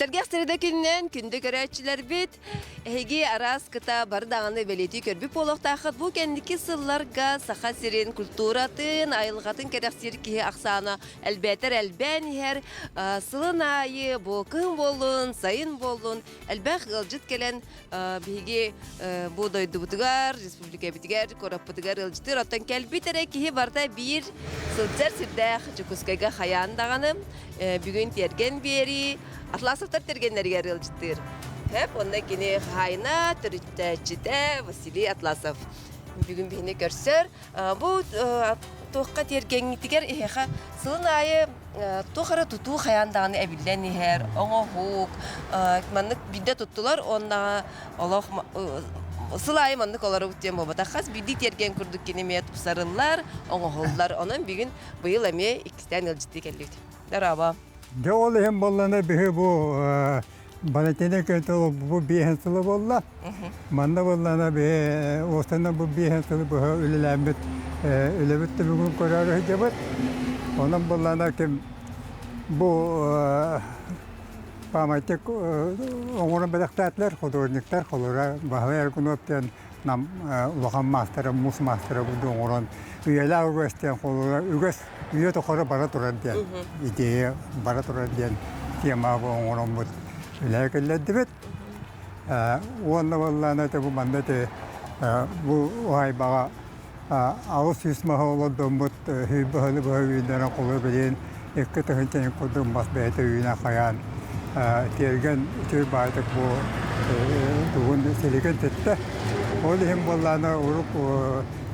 Сэргэх сирэдэ күнүнэн күндү көрөөччүлэрбит, эһиги араас кыта бары даҕаны бэлиэтии көрбүт буолуохтааххыт. Бу кэнники сылларга Саха сирин культуратын, айылҕатын кэрэхсиир киһи ахсаана элбээтэр элбээн иһэр. Сылын аайы бу кыһын буоллун, сайын буоллун элбэх ыалдьыт кэлэн биһиги бу дойдубутугар, республикабытыгар, куораппытыгар ыалдьытыыр. Оттон кэлбит эрэ киһи барыта биир сылдьар сирдээх Дьокуускайга хайаан даҕаны бүгүн тиэргэн биэрии Атласовтар тиэргэннэригэр ыалдьыттыыр. Хөп, онно кини хаһаайына, төрүттээччитэ Василий Атласов бүгүн биһини көрсөр. Бу туохха тиэргэҥҥитигэр эһиэхэ сылын аайы туох эрэ тутуу хайаан даҕаны эбиллэн иһэр, оҥоһук, маннык биирдэ туттулар уонна олох сыл аайы маннык олоробут диэн буолбатах. Хас биирдии тиэргэн курдук кини эмиэ тупсарыллар, оҥоһуллар. Онон бүгүн быйыл эмиэ иккистээн ыалдьыттыы кэллибит. Дорообо. Дьэ ол иһин буоллаҕына биһи бу Валентина Кентова бу биэһин сылы буолла. Манна буоллаҕына биһи уостана бу биэһин сылы быһа үлэлээммит үлэбит түмүгүн көрөөрү сылдьабыт. Онон буоллаҕына ким бу памятник оҥорон бэлэхтээтилэр художниктар холобура Баһылай Аргунов диэн нам улахан маастара, муус маастара курдук оҥорон үйэлээх үгэс диэн холобура үгэс үйэ тухары бара турар диэн идея бара турар диэн тема оҥороммут үлэҕэ киллэрдибит. Уонна буоллаҕына ити бу манна ити бу уһаайбаҕа 800 маһы олордоммут сүүрбэ быһа үүннэрэн холобура билигин 2 тыһыынча курдук мас бэйэтэ үүнэн хайаан тиэргэн үчүгэй баайдык бу тугун силигин ситтэ. Ол иһин буоллаҕына урук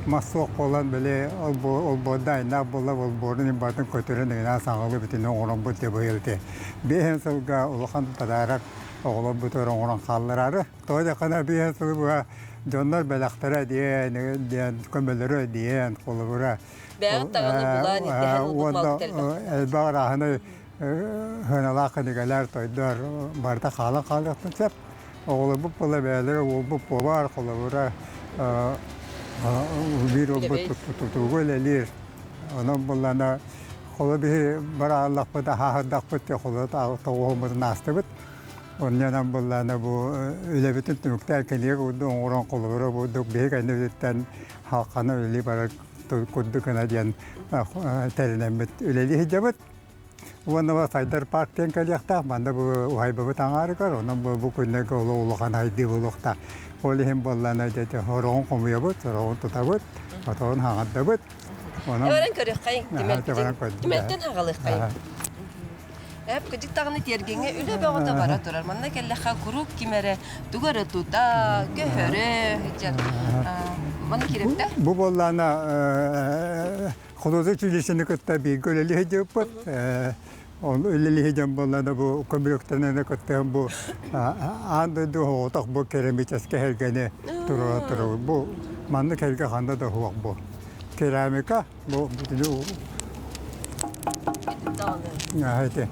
мас суох буолан били олбуорда айнаах буолла олбуорун барытын көтүрэн ыйнаан саҥалыы бүтүннүү оҥороммут диye быйыл ити биэһин сылга улахан подарок оҕолорбутугар оҥорон хааллараары. Тоҕо диэххинэ биэһин сылы быһа дьоннор бэлэхтэрэ диэн диэн көмөлөрө диэн холобура Бэҕэт даҕаны булаан ирдэһэн ылбыт малбыт элбэх. Элбэх арааһынай сыаналаах кинигэлэр, тойдор барыта хаалан хаалыахтын сөп. Оҕолорбут буола бэйэлэрэ уолбут повар, холобура биир уолбут тутууга үлэлиир. Онон буоллаҕына холо биһи барааллахпыт, аһааһырдахпыт холо тоҕуһуммутун аастыбыт. Онньонон буоллаҕына бу үлэбитин түмүктээн кинигэ курдук оҥорон холобура курдук биһи кэннибититтэн халханы үлэлии барар курдук гына диэн тэринэммит үлэлии сылдьабыт. Уонна сайдар парк диэн кэлиэхтээх, манна бу уһайбабыт аҥаарыгар, онон бу күннэргэ олох улахан сайдыы буолуохтаах. Ол иһин буоллаҕына дьэ сороҕун хомуйабыт, сороҕун тутабыт, отоҕун хаҥардабыт. Онон Баран көрүөххэйиҥ, түмэлтин, түмэлтэн хаҕалыаххайыҥ. Эп кыдьык даҕаны тиэргэҥҥэ үлэ бөҕөтө бара турар. Манна кэллэххэ куруук ким эрэ тугу эрэ тута, көһөрө сылдьар. Манна киирэбит Бу буоллаҕына Художник училищены кытта бииргэ үлэлии сылдьыбыппыт. Ол үлэлии сылдьан буоллаҕына бу көмүлүөктэринэн кытта бу аан дойду соҕотох бу керамическай эргэни туруора турабыт. Бу маннык эргэ ханна да суох бу. Керамика бу бүтүнү ити.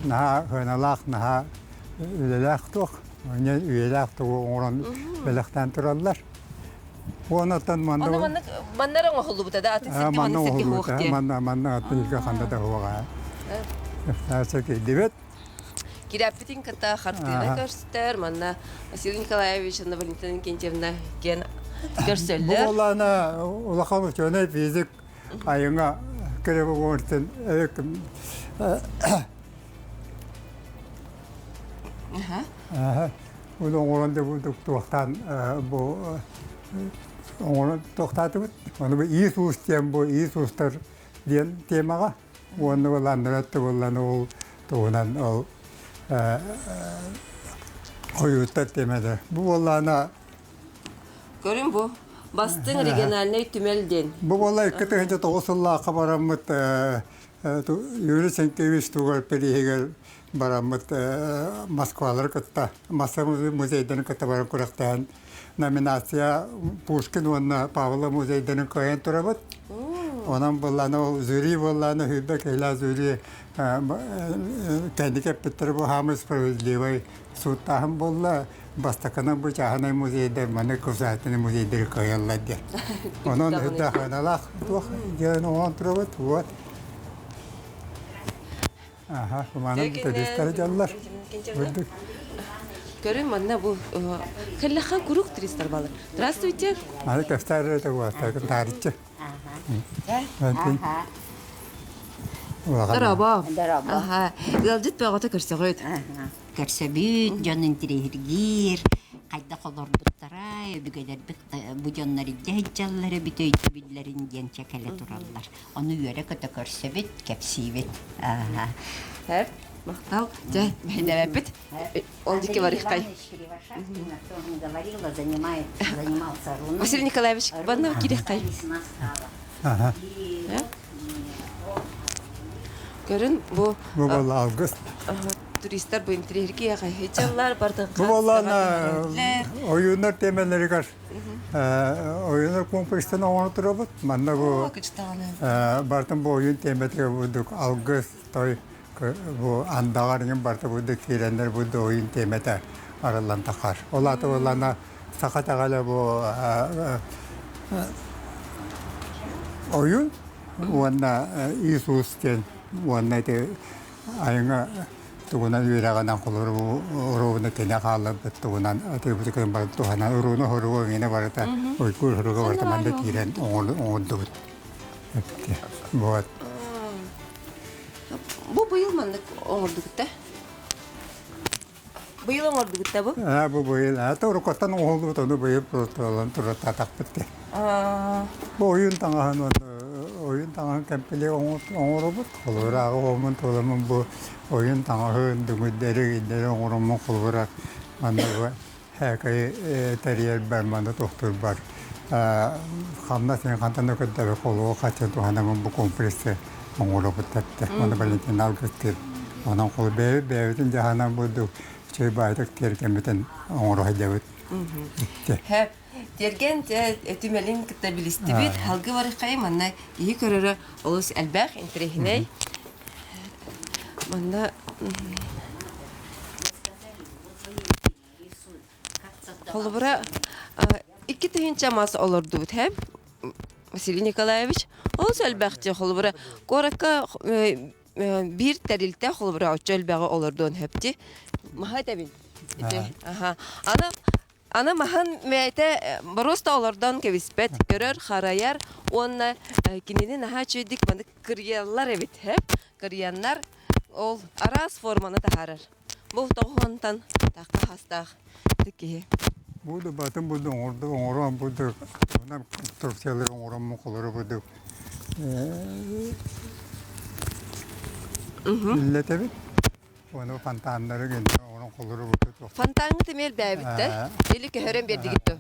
Наһаа сыаналаах, наһаа үлэлээх туох, үйэлээх тугу оҥорон бэлэхтээн тураллар. Уоннаттан манна Ону маннык манна эрэ оҥоһуллубута да атын сиргэ манна маннык сиргэ суох диэн. Манна манна атын сиргэ ханна да суоҕа. Кирдибит. Кирээппитин кытта хартыына көрсүтэр. Манна Василий Николаевич уонна Валентина Иннокентьевна диэн көрсөллөр. Бу буоллаана улахан учуонай физик айыңа керебугуортен Аха. Ол оҥорон да бу туохтаан бу оҥорон туохтаатыбыт. Ону бу иис уус диэн бу иис уустар диэн темаҕа уонна былааннара тубуллан ол туһунан ол ойууттар темада. Бу буоллаана Көрүн бу бастыҥ региональнай түмэл диэн. Бу буолла 2009 сыллаахха бараммыт Юрий Сенкевич тугар пирииһигэр бараммыт Москвалары кытта Москва музейдарын кытта баран күрэхтэһэн номинация Пушкин уонна Павлов музейдарын кыайан турабыт. Онон буоллаана ол жюри буоллаана сүүрбэ киһилээх жюри кэнники эппиттэрэ бу хаамый справедливый сууттааһын буолла. Бастакынан бу чааһынай музейдар маны государственный музейдары кыайаллар диэн. Онон үрдээх туох диэн оҥорон турабыт вот. Аха, манан туристар дьаллар. Бурдук. Көрүн манна бу кэллэххэ курук туристар балар. Здравствуйте. Аны кэфтэр это вот таарыччы. Дорообо. Дорообо. Аха. Ыалдьыт бөҕөтө көрсөҕүт. Көрсөбүт, дьон интириэһиргиир, хайдах олорбуттара, өбүгэлэрбит бу дьоннор илдьэ сылдьаллар эбит өйдөбүллэрин диэн чэ кэлэ тураллар. Ону үөрэ-көтө көрсөбүт, кэпсиибит. Ааха. Эр, махтал. Дьэ, мэһинэбэппит. Ол диэки барыаххай. Говорила, занимает, занимался руной. Василий Николаевич, банна кириэххэй. Аха. Көрүн бу Бу буолла алгыс. туристар бу интриһирги хайыһыйдьаллар бардын Бу буоллаана ойууннар тиэмэлэригэр ойууннар комплекстан оҥоро турабыт. Манна бу бартын бу ойуун тиэмэтигэр бурдук алгыс той бу андаҕар иҥин барыта бурдук киирэннэр бурдук ойуун тиэмэтэ арыллан тахар. Ол аата буоллаана саха итэҕэлэ бу ойуун уонна Иисус диэн уонна ити айыҥа тугунан үөрэҕинэн холобур уруубуна тэнэ хаалларбыт тугунан атыыбытын баран туһанан урууну хоругу иҥинэ барыта уйгур хоруга барыта манна киирэн оҥордубут. Вот. Бу быйыл маннык оҥордугут да? Быйыл оҥордугут да бу? Аа, бу быйыл. А, уруккаттан оҥоһуллубут, ону быйыл просто турататахпыт ди. Бу ойуун таҥаһын ойуун таҥаһын кэмпилиэк оҥоробут. Холобура, оҕомун туоламмын бу ойуун таҥаһын, дүҥүрдэри, индери оҥороммун холобура манна бу һээкэйи тэрийэрбэр, манна тохтуурбар хамнас иһин хантан да көрдөбү холуо хаччын туһанаммын бу комплексы оҥоробут тэптэ. Оны Валентин Алгыстыыр. Онон холу бэйэбит бэйэбитин дьаһанан бурдук чэй баайтык тиэргэммитин оҥоро сылдьабыт. Хэп. Тиэргэн түмэлин кытта билистибит. Халгы барыххай манна киһи көрөрө олус элбэх, интэриэһинэй. Манна Холобура, 2000 мас олордубут хэп Василий Николаевич. Олус элбэхти холобура куоракка биир тэрилтэ холобура оччо элбэҕи олордуон сөпти. Маһа этэбин. Ити. Аха. Аны аны маһын мээтэ боруоста олордон кэбиспэт, көрөр, харайар уонна кинини наһаа үчүгэйдик маннык кырыйаллар эбит, хэп. Кырыйаннар ол араас форманы таһаарар. Бу тоҕуһунтан тахха хастаах киһи. Буду батын буду оҥорду оҥорон буду онон конструкциялары оҥороммун холоро буду иллэтэбит. Ону фонтаннары гэннэ оҥорон холоро буду. Фонтаҥҥыт эмиэ элбээбит да? Или көһөрөн биэрдигит дуо?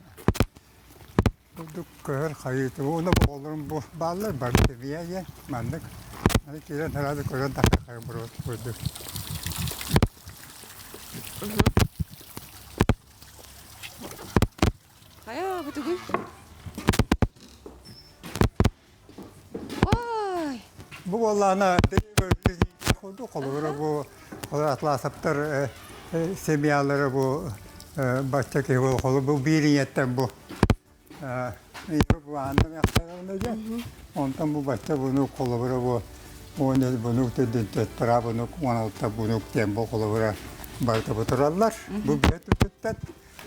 Курдук көһөр хайыыты уонна оҕолорум бу бааллар бары тэбиэйэ маннык аны киирэн сразу көрөн тахсар буруот курдук. Хайа бу тугуй? Ой! Бу буоллаана холобура бу Атласовтар семьялара бу бачча киһи холу бу биир ийэттэн бу онтон бу бачча бунук холобура бу уон бунук төрдүн төттөрө бунук 16 бунук диэн бу холобура барыта бу тураллар бу бэйэ түттүттэн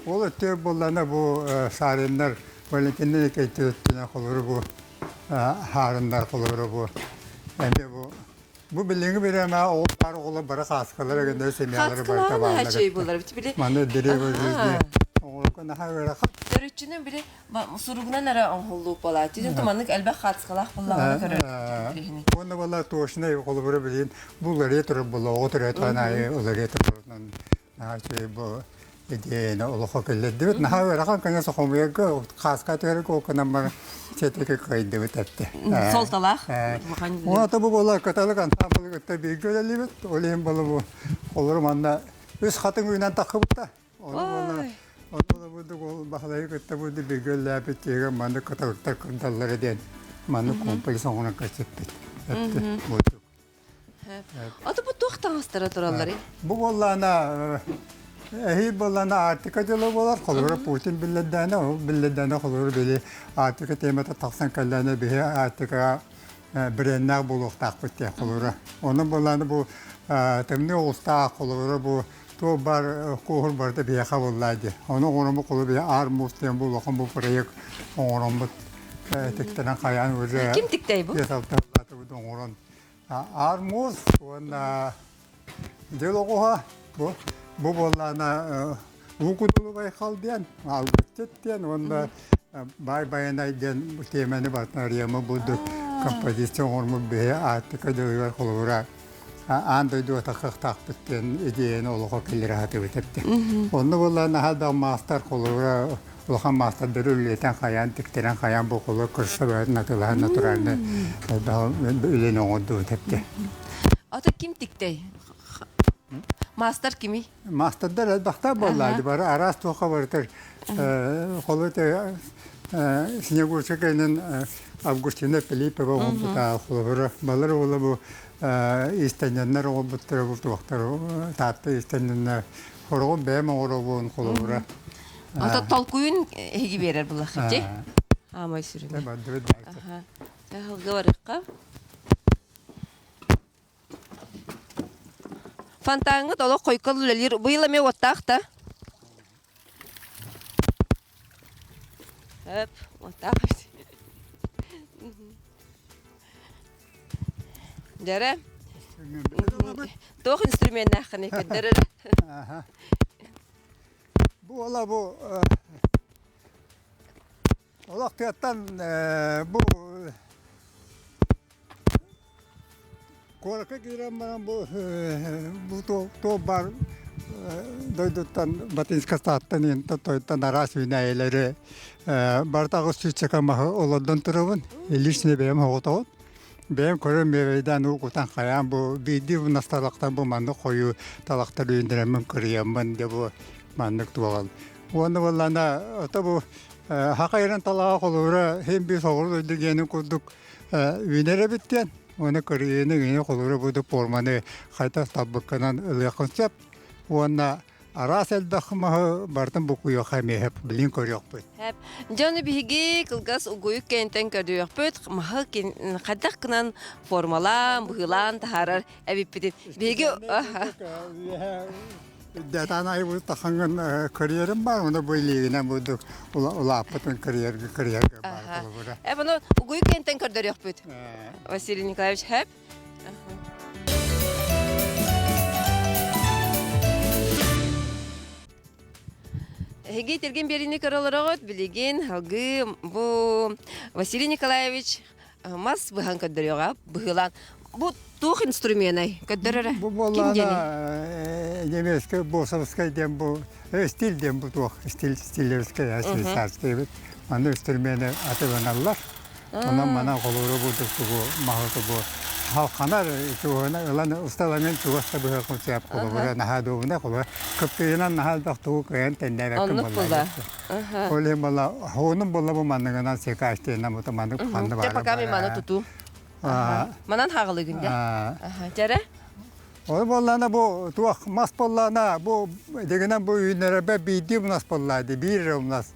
ол өттүгэр буоллаана бу Саарыннар Валентина Никитична холобура бу Хаарыннар холобура бу эмиэ бу бу билиҥҥи бириэмэ оҕо баар оҕолор бары хааскалар эгэннэр семьялары барыта Хааскалаан бааллар үчүгэй буолар били Маны дириэбэ оҕолорго наһаа ыарахан. Төрүччүнү били суругунан эрэ оҥоһуллуу буолааччы. Дьон маннык элбэх хаацкалаах буллаҕына көрөр интэриэһинэй. Уонна буолла точнай холобура билигин бу уларыйа турар буолла оҕо төрөөтөҕүн аайы уларыйа турарынан наһаа үчүгэй бу идеяны олоххо киллэрдибит. Наһаа ыарахан конечно хомуйарга хааска түһэргэ ол гынан баран все-таки кыайдыбыт эттэ. Суолталаах. Уонна бу буолла кыталык ансамблы кытта бииргэ үлэлиибит. Ол иһин буолла бу олору манна үс хатыҥ үүнэн таххыбыта. Ону буолла ону бурдук ол Баһылайы кытта бурдук бииргэ үлэлээбит тиһигэр маннык кыталыктар кырдаллара диэн маннык комплекс оҥорон көрсүппүт. Эттэ бурдук. Аты бу туох таҥастара туралларый? Бу буоллаана эһиил буоллаана Арктика дьылы буолар. Холобура Путин биллэрдээнэ, ол биллэрдээнэ холобура били Арктика темата тахсан кэллээнэ биһи Арктикаҕа бреннээх буолуохтаахпыт диэн холобура. Онон буоллаана бу Тымныы оҕустаах холобура бу туох баар куоһур барыта биһиэхэ буоллаа дии. Ону оҥороммут холобура биһи Аар Муус диэн бу улахан бу проект оҥороммут тиктэрэн хайаан уже Ким тиктэй бу? 5-6 оҥорон Аар Муус уонна дьыл оҕуһа бу бу буоллаана Уу Кудулу Байхал диэн Алгысчыт диэн уонна Баай Байанай диэн тиэмэни барытын арыйаммыт бурдук композиция оҥормут биһи Аартыка дьылыгар холобура аан дойду атаххахтаахпыт диэн идеяны олохо киллэрэ сатыыбыт эбит. Онно буолла наһаа да маастар холобура улахан маастардары үлэлэтэн хайаан тиктэрэн хайаан бу холобура көрсө бөҕөтүн атыылаһан натуральный үлэни оҥордубут эбит. Ата ким тиктэй? Маастар кимий? Маастардар элбэхтэр буоллаа бары араас туохха барытар холобур Снегурчик кэннин Августина Филиппова оҥорбута холобура балар уола бу иистэнньэннэр оҥорбуттара бу туохтар Таатта иистэнньэннэр хороҕун бэйэм оҥоробун холобура Ото толкуйун эһиги биэрэр буллаххыт Аамай сүрүнэ. Аһылга барыахха. Фонтаҥҥыт олох хойукка үлэлиир. Быйыл эмиэ уоттаах да? Өп, уоттаах эбит. Дьэрэ, туох инструменнааххыный көрдөр эрэ. Бу ола бу олох тыаттан бу Куоракка киирэн баран бу бу туох баар дойдуттан Батинска статтан иһин араас үүнээйилэри барыта 800 маһы олордон турабын. Лично бэйэм оҕотоҕун. Бэйэм көрөн биэрэйдээн уу кутан хайаан бу биирдии мунас талахтан бу маннык хойуу талахтар үүннэрэммин кырыйаммын дьэ бу маннык туоҕал. Уонна буоллаана ото бу хахайран талаҕа холуура хин биир соҕуруу дойду гиэнин курдук үүнэр эбит диэн уонна кырыйыыны гини холуура буду форманы хайдах талбыккынан ылыаххын сөп уонна араас элбэх маһы барытын букуйуохха эмиэ билин көрүөхпүт. Дьону биһиги кылгас угуйук кэнтэн көрүөхпүт маһы хайдах гынан формалаан, быһыылаан таһаарар эбиппитин. Биһиги Датан айбыт тахангын көрүөрүм бар, оны бу илиигинэн будук улааппытын көрүөргө көрүөргө бар холобура. Э, бұны угуйук кэнтэн көрдөрүөхпүт. Василий Николаевич, хэп. Эһиги тиргин биэриини көрө олороҕут, билигин алгыы бу Василий Николаевич мас быһан көрдөрүөҕэ, быһыылаан. Бу туох инструменай? Көрдөр Бу Ким диэний? буоллаҕына немецкий босовскай диэн бу стиль диэн бу туох стиль стилевскэй швейцарский эбит. Манна инструмени атыланаллар. Онон манан холууру бурдук тугу маһы тугу халханар тугуна ылан усталанын чугас да быһыахын сөп холобура наһаа дуобуна холобура кыптыйынан наһаа элбэх тугу кыайан тэннээбэккин Оннук буолла була. Ол иһин буолла хоонун буолла бу манныгынан секаштиынан бу маннык ханна Те баара пока мен маны туту. Манан хаҕылыгын дэ. Дьэрэ? Ол буоллаана бу туох мас буоллаана бу дегинен бу үүннэрэрбэ биирдии мунас буоллаа дии биир эрэ умнас.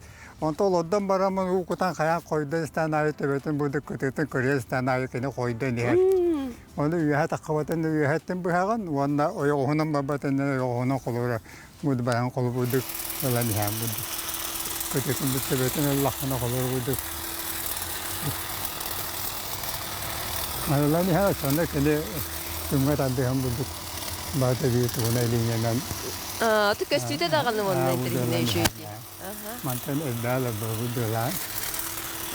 Онто олордон бараммын уу кутан хайаан хойдон истээн аайы төбөтүн бурдук кытыытын көрүөн истээн аайы кини хойдон иһэр. Ону үөһэ таххабатын үөһэттэн быһаҕын уонна ойоҕоһунан барбатын ойоҕоһунан холуура буду баран холобурдук ылан иһээн бурдук. Кытыытын бу төбөтүн ыллаххына холуура бурдук Ылан иһэн оччоҕуна кини күҥҥэ тардыһан бурдук барыта биир тугуна илииннэнэн Ты көстүүтэ даҕаны уонна интэриэһинэй үчүгэй Мантан элбэҕи ыларбы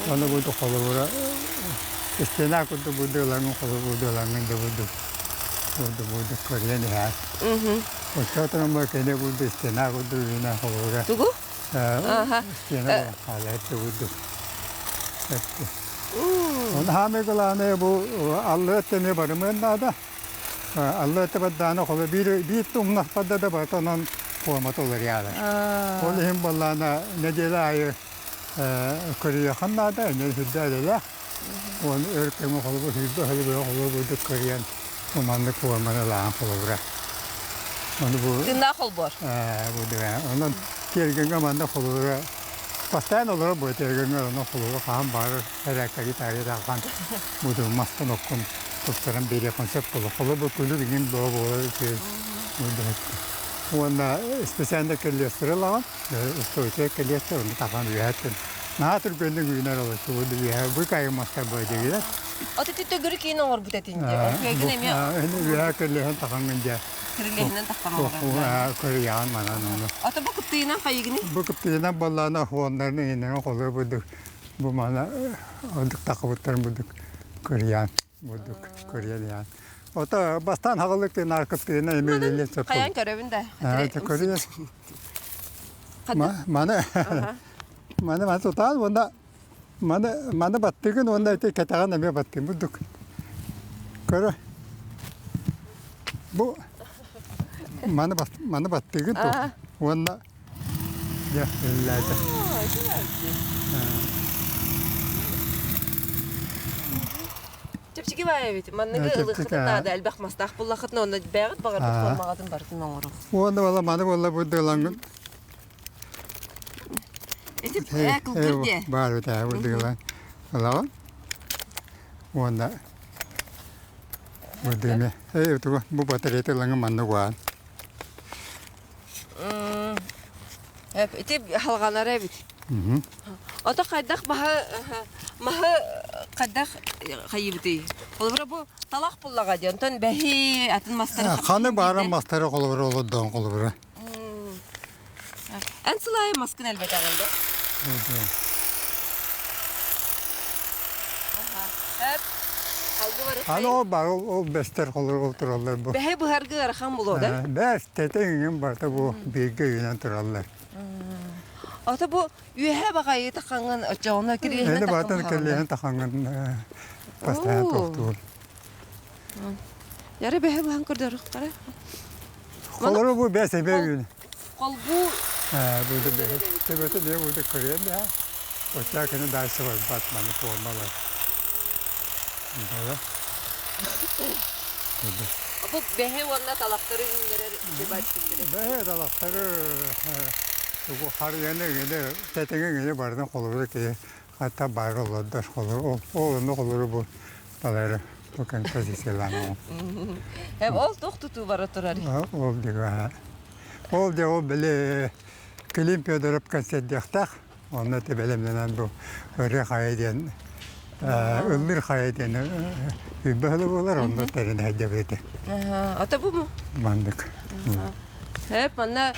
Уонна бу холобура истиэнэ курдук бурдугалаҥҥын холобур бурдугалаҥҥын да бурдук бурдук бурдук көрүөн иһээр. Оччотугар бу кини бурдук истиэнэ курдук үүнэн холобура Тугу? истиэнэ буолан хаалар бурдук. Оны хаамай главное бу аллыат эмиэ барымыан наада. Аллыат бардаана холо биир биир тумнахпарда да барыта онон куомата уларыйаалар. Ол иһин буоллаана нэдиэлэ аайы көрүөххэ наада, эмиэ сүрдээх үлэлээх. Уон өр кэми холобур сүүрбэ сылы быһа холобурдук көрүйэн бу маннык форманы ылаан холобура. Ону бу Тыыннаах холбор. Бу онон тиэргэҥҥэ манна холобура постоянно олорор бу тиэргэҥҥэ онон холобура хаһан баҕарар эрээккэги таарыйа тарҕаан бу мастан оккун тупсаран биэриэххин сөп буолар. Холобур, күлүк иҥин бөҕө буолар үчүгэй Уонна специально кэллиэстэрэ ылаҕын, устойчивай кэллиэстэр, онно тахан үөһэттэн. Наһаа түргэнник үүнэр ол үөһэ быыкайы мастар быадьыгыйар. От ити төгүрүк иин оҥорбут этин дии. Үөһэ эмиэ үөһэ кэллиэһин тахаҥҥын дьэ. Кирилиэһинэн таххан оҥорор. Көрүйэҕин манан ону. Ото бу кыптыйынан хайыгыный? Бу кыптыйынан буоллаҕына хуоннарын иҥиннэрин холур бурдук бу мана ордук тахыбыттарын бурдук көрүйээн бурдук көрүйэн Ото бастаан хаҕылык тыынаар кыптыйынан эмиэ үлэлиэн сөп. Хайаан көрөбүн да. Көрүйэн. Маны маны маны тутаан уонна маны маны баттыгын уонна ити кэтэҕин эмиэ баттыгын бурдук. Көрө. Бу маны маны баттыгын ту уонна дьэ үллээтэ. Чэпчэки баайа эбит. Манныгы ылыаххытын наада элбэх мастаах буллаххытына онно бэйэҕит баҕарбыт формаҕытын барытын оҥоруҥ. Уонна буолла маны буолла бу дылаҥын Ити ээ кылгыр диэ. Баар бит бу дылаҥ ылаҕын. Уонна бу дыме. Эй тугу бу батареята ылаҥын манна угаан. Ити халҕанара эбит. Ото хайдах маһы маһы хайдах хайыыбытый? Холобура бу талах буллаҕа дии, онтон бэһи атын мастары Ханы баара мастары холобура олордоон холобура. Эн сылайы маскын элбэтэҕин да? Аны ол бар ол бэстэр холобура тураллар бу. Бэһи быһаргы ыарахан булуо да? Бэс тэтиҥ барыта бу бииргэ үүнэн тураллар. Ото бу үөһэ баҕайы тахаҥын оччоҕуна кириэһинэн Эни баатан кириэһин тахаҥын постоянно тохтуур. Яры бэһи быһан көрдөрүхтара. Холору бу бэс эбэ үүн. Холбуу Бу да бэһи төбөтө не бу да көрүөн да. Очча кини дальше барбат маны формалар. Да. Бу бэһи уонна талахтары үүннэрэр дебаттиктери. Бэһи талахтары тугу харыйаны гене тэтиҥи гене барытын холобура киһи хатта баар олордор холобур ол онно холобура бу балары бу композициялаан Ол туох тутуу бара турар? Ол дига ол де ол били Клим Федоров концерт Онно бэлэмнэнэн бу ырыа хайа диэн ыллыр хайа диэн үрбэһэлэ буолар, онно тэрин сылдьабыт. Ата бу му? Маннык. Хэп, манна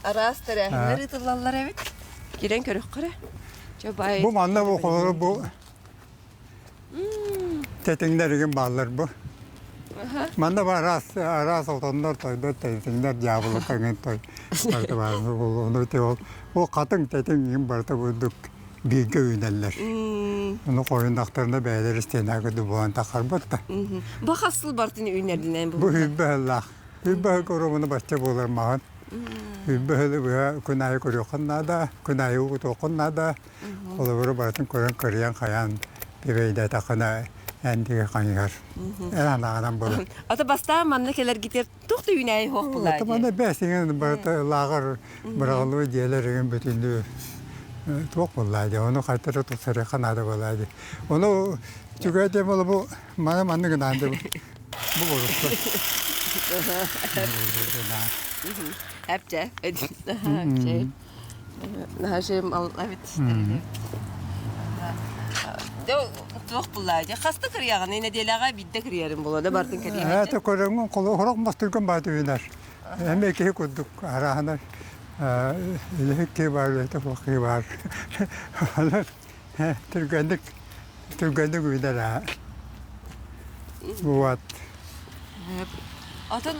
араас тэрээһиннэр ыытыллаллар эбит. Кирэн көрөххөрө. Бу манна бу холору бу Тэтиҥнэригин бааллар бу. Манна баар араас араас отоннор тойдор тэтиҥнэр дьаабылыка эҥин той барыта баар ону ол ол хатыҥ тэтиҥ иҥин барыта курдук бииргэ үүнэллэр. Ону хойуннахтарына бэйэлэр истиэнэ курдук буолан таххарбат да. Бу хас сыл бартын үүнэрдинэн бу? Бу үрбэ сыллаах. Үрбэ сыл коромуна бачча буолар маҕан. Үрбэ сылы быһа күн аайы көрүөххүн наада, күн аайы угутуоххун наада. Холобуру барытын көрөн көрүйэн хайаан бэйдээтэххинэ эн диэки хайыһар. Эн анааҕынан буолар. Ата бастаан манна кэлэргитигэр туох да үүнээйи суох булаа Ата манна бэс иҥин барыта лааҕыр быраҕыллыбыт дьиэлэр иҥин бүтүннүү туох буоллаа дии. Ону хайтары тупсарыахха наада буолаа дии. Ону үчүгэй диэн буола бу маны маннык гынаан дии бу борукка. Эпчэ. Эпчэ. Туох буллаа дии хаста кырыйаҕын нэдиэлэҕэ биирдэ кырыйарым буолуо да бартын кэлиэхэ Это көрөҥҥүн хорох мастыргын баат үүнэр. Эмиэ киһи курдук арааһынай үлэһит киһи баар, үлэһитэ суох киһи баар. Түргэнник түргэнник үүнэр аа. Вот. Атын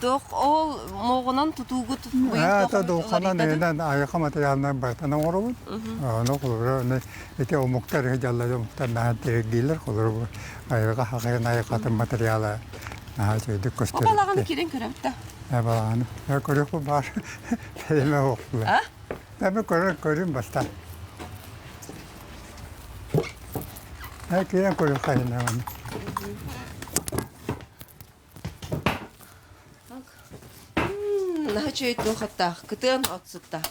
туох ол моҕунан тутуугут Это дулханан инэн айылҕа материалынан барытын оҥоробут. Ону холобура ити омуктар дьаллар омуктар наһаа тиргиилэр холобура айылҕа хахайын айылҕатын материала наһаа үчүгэйдик көстөр. Балаҕаны кирин көрөбүт да. Балаҕаны. Көрүөх баар. Эме оҕула. Эме көрөр көрүн баста. Киирэн көрүөх хайыннаҕын. Наһаа үчүгэй туохаттаах, кытыан от сытта.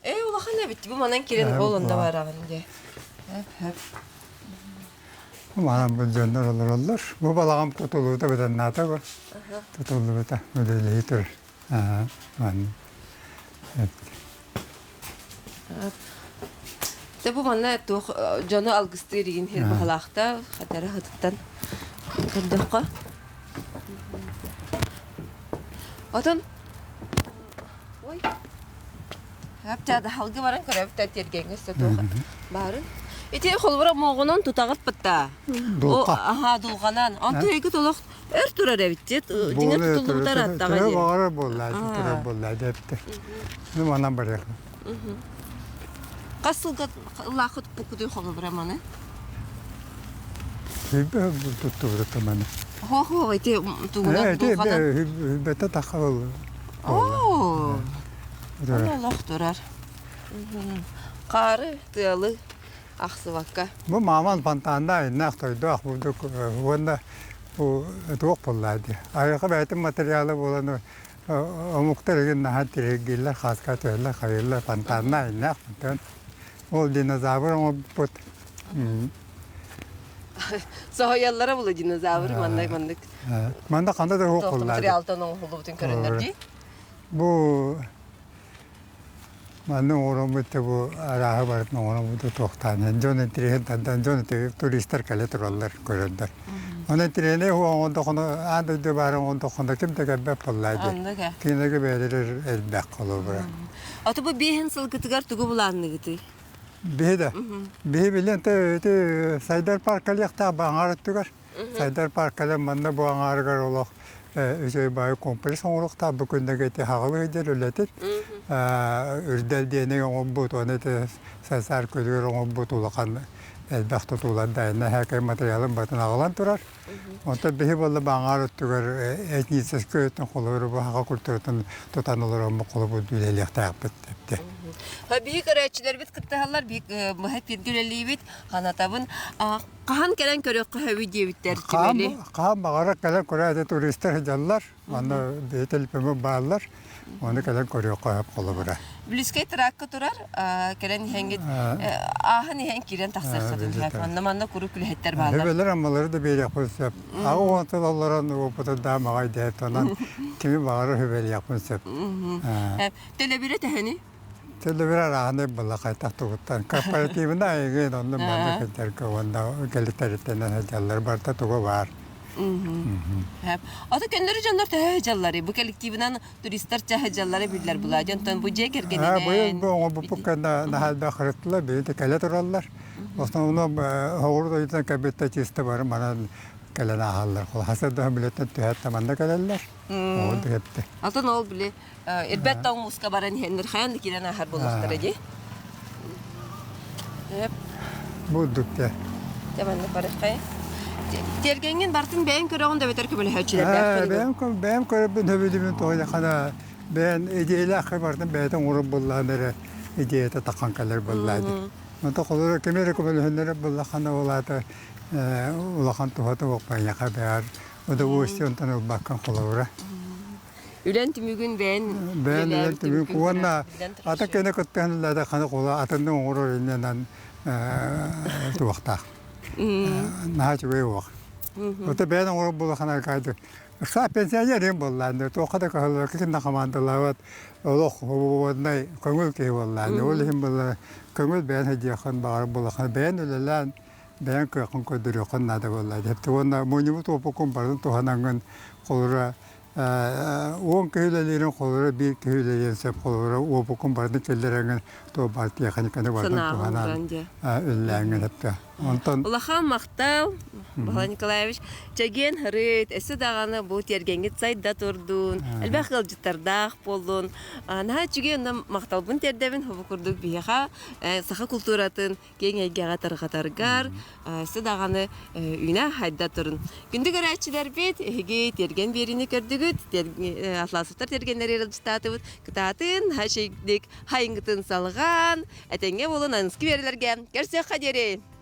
Ээ, улахан эбит, бу манан киирэн ол онно бараҕын дии. Хөп, хөп. Манан бу дьоннор олороллор. Бу балаҕан тутуллубута быданнаата бу. Тутуллубута үлэлии турар. Манна. Дьэ бу манна туох дьону алгыстыыр игин хир баһалаахта хатара хытыттан көрдөххө. Отон ой Хаптаада халгы баран көрөбүт тиэргэҥҥэ өссө туох баарын. Ити холбура моҕунан тутаҕыт бытта. Дулҕа. Аха дулҕанан. Онтон эйгит олох өр турар эбит дьиҥэр тутуллубутар аттаҕа Төһө баҕарар буолла, турар буолла диэбиттэр. Ну манан барыах. Хас сылга ыллаахыт буккутуй холобура маны? Хүбэ туттубут маны. Хо-хо, ити тугунан дулҕанан. Хүбэтэ тахал. Оо. Олох турар. Хаары, тыалы ахсыбакка. Бу мааман фонтанна айыннаах тойдоох бурдук уонна бу туох буолла дии. Айылҕа бэйэтин материала буолан омуктар игин наһаа тиригииллэр, хааска түһэллэр, хайыыллар, фонтанна айыннаах фонтан. Ол динозавр оҥорбут. Соһуйаллара була динозавр маннык маннык. Манна ханна да суох буолла. Материалтан оҥоһуллубутун көрөннөр дии. Бу Манна оҥороммут да бу арааһы барытын оҥороммут туохтаан дьон интириэһин тардан дьон туристар кэлэ тураллар көрөннөр. Онон интириэһинэй оҥордоххуна аан дойду баара оҥордоххуна ким да кэлбэт буоллаа дии. Оннук ээ. Кинилэргэ бэйэлэрэ элбэх холобура. Ото бу биэһин сылгытыгар тугу былаанныгытый? Биһи да. Биһи билэн ити Сайдар паркалыахтаах баҥаар өттүгэр Сайдар паркалар манна бу аҥаарыгар олох үчүгэй баайы комплекс оҥоруохтаах бу күннэргэ ити хаҕылыы сылдьар үлэтин үрдэл диэни оҥорбут уонна ити сансаар күлүгэр оҥорбут улахан элбэх тутуулар дайна һээкэй материалын батын аҕалан турар. Онтон биһи буолла баҥаар өттүгэр этническэй өттүн холобур бу саха культуратын тутан олороммут холобур үлэлиэхтээхпит эбит. Биһи көрөөччүлэрбит кыттыһаллар, биһи бииргэ үлэлиибит, ханатабын. Хаһан кэлэн көрүөххэ сөбүй диэбиттэр түмэли. Хаһан баҕарар кэлэн көрөөччү туристар сылдьаллар, манна бэйэ телефону бааллар, ону кэлэн көрүөххэ сөп холобура. Близкэй тракка турар, кэлэн иһэҥҥит ааһан иһэн киирэн тахсыаххытын сөп. Манна манна куруук үлэһиттэр бааллар. Сүбэлэр аммалары да биэриэхпин сөп. Аҕа уон олорон уопутун да маҕай дээт, онон кими баҕарар сүбэлиэхпин сөп. Төлөбүрэ төһөнүй? Төлөбүр арааһынай буолла хайдах тугуттан. Корпоративнай айыгын онно манна кэлтэргэ уонна кэлиттэриттэнэн сылдьаллар барыта туга баар. Ото көннөрү дьоннор төһө сылдьалларый? Бу коллективынан туристар ча сылдьаллара биллэр була. Дьонтон бу дьиэ кэргэнинэн Быйыл бу оҥорбуппут кэннэ наһаа элбэх ырыттылар, бэйэтэ кэлэ тураллар. Основном оҕуруот ойутан кэлбиттэр чисто бары манан кэлэн ааһаллар. Хаса да билеттен түһээт да манна кэлэллэр. Ол да Алтан ол били Ирбэт тоҥ мууска баран иһэннэр хайан да киирэн ааһар буолуохтара дии. Бурдук те. Дьэ маннык барыаххай. Тиэргэҥҥин бартын бэйэҥ көрөҕүн да эбэтэр көмөлөһөөччүлэрдээх Бэйэм бэйэм көрөбүн сөбүлүүбүн тоҕо бэйэн идеялаах бартын бэйэтин оҥорор буоллаҕына эрэ идеята таххан кэлэр буоллаа дии. Онто холобура кими эрэ көмөлөһөннөрө буоллаххына ол аата улахан туһата уоппайыаха бэйэр удовольствие онтон ылбаккын холобура. Үлэн түмүгүн бэйэн Бэйэн үлэн түмүк уонна ата кэнэ кыттыһан үлэлээтэ ханы кула атынны оҥорор иннинэн туохтаах. Наһаа үчүгэй уох. Ото бэйэн оҥорор буолахана кайды. Ыкса пенсионер им буоллаан, туохха да кыһаллыбакка ким да хамаандалаабат олох свободнай көҥүл киһи буоллаан. Ол иһин буолла көҥүл бэйэн сылдьыаххын баҕарар буолаххына бэйэн үлэлээн бэйэн кыаххын көрдөрүөххүн наада буолла. Уонна мунньубут уопуккун барытын туһанаҥҥын холура Уон киһи үлэлиирин холобура биир киһи үлэлиэн сөп холобура уопуккун барытын киллэрэҥҥин туох баар тиэхиньикэни барытын туһанан үлэлээҥҥин эптэ. Онтон Улахан махтал, Баһылай Николаевич. Чэгиэн һырыт, өссө даҕаны бу тиэргэҥҥит сайда турдун, элбэх ыалдьыттардаах буоллун. Наһаа үчүгэй онно махталбын тиэрдэбин бу курдук биһиэхэ саха култууратын киэҥ эйгэҕэ тарҕатаргар өссө даҕаны үүнэ хайда турун. Күндү көрөөччүлэрбит, эһиги тиэргэн биэриини көрдүгүт, Атласовтар тиэргэннэри ыалдьыттаатыбыт. Кытаатын, хашигдик хайыҥҥытын салҕаан, этэҥҥэ буолун аныгыскы биэрэлэргэ көрсүөххэ диэри!